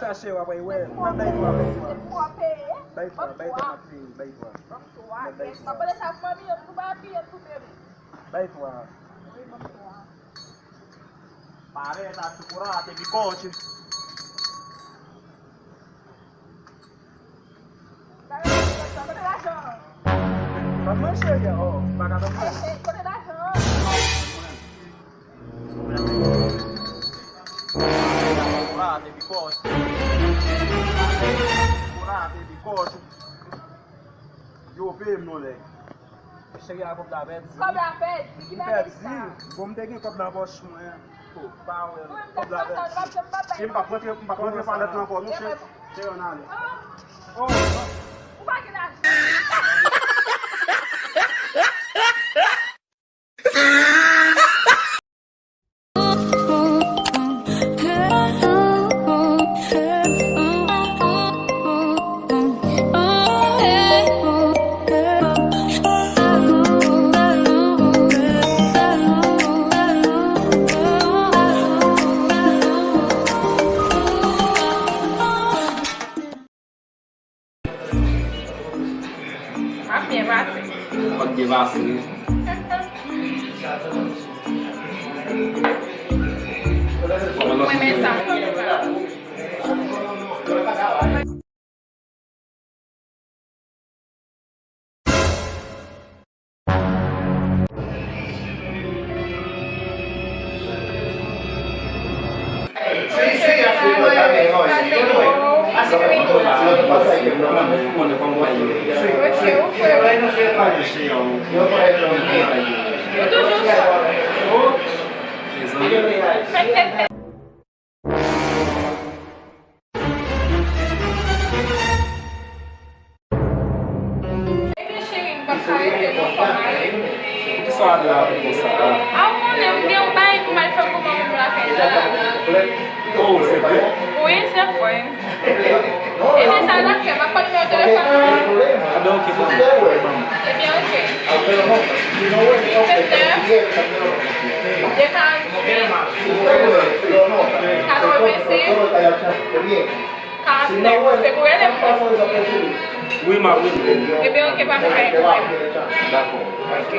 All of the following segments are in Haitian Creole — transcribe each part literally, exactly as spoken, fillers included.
sa cheri, w ap wè. Mwen bay twa, bay twa. Bay twa, bay twa, bay twa. Mwen bay twa. Bay twa. Pareta, chokolate, bikòch. Ban mwen cheri, oh, pa ka ban mwen. Kote lajan an? Chokolate, bikòch. Chokolate, bikòch. Yo, peye m non, nèg. Cheri a, kòb la pèdi. Kòb la pèdi, ki bagay sa? Bon, m te gen kòb nan pòch mwen. Oh, pa wè, kòb la pèdi. M p ap rantre, m p ap rantre palèt la ankò, non, cheri. Cheri, ann ale. Oh. Ou pa gen lajan. Ap byen pase. Ap byen pase. Mwen renmen sa. Ebyen, cheri, m p ap ka rete non, fò m ale. Poukisa w ale la konsa? A, ou konnen, m gen yon bagay pou m al fè pou manman m lakay la. Oh, se vre? Wi, se vre. Ebyen, sa n ap fè, m ap konn nimewo telefòn ou an. Ebyen, oke, ban m. Ebyen, oke. Vennèf, de karanntuit, katrevensenk, karannèf. Se pou rele m. Wi, m ap rele w. Ebyen, oke, pa gen pwoblèm. Dakò. Oke.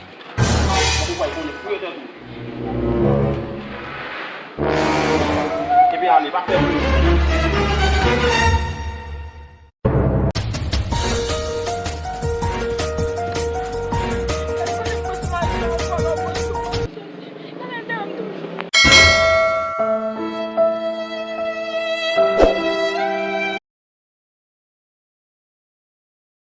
Ou pa konnen frè tèt ou. Epi ale, pa fè bri.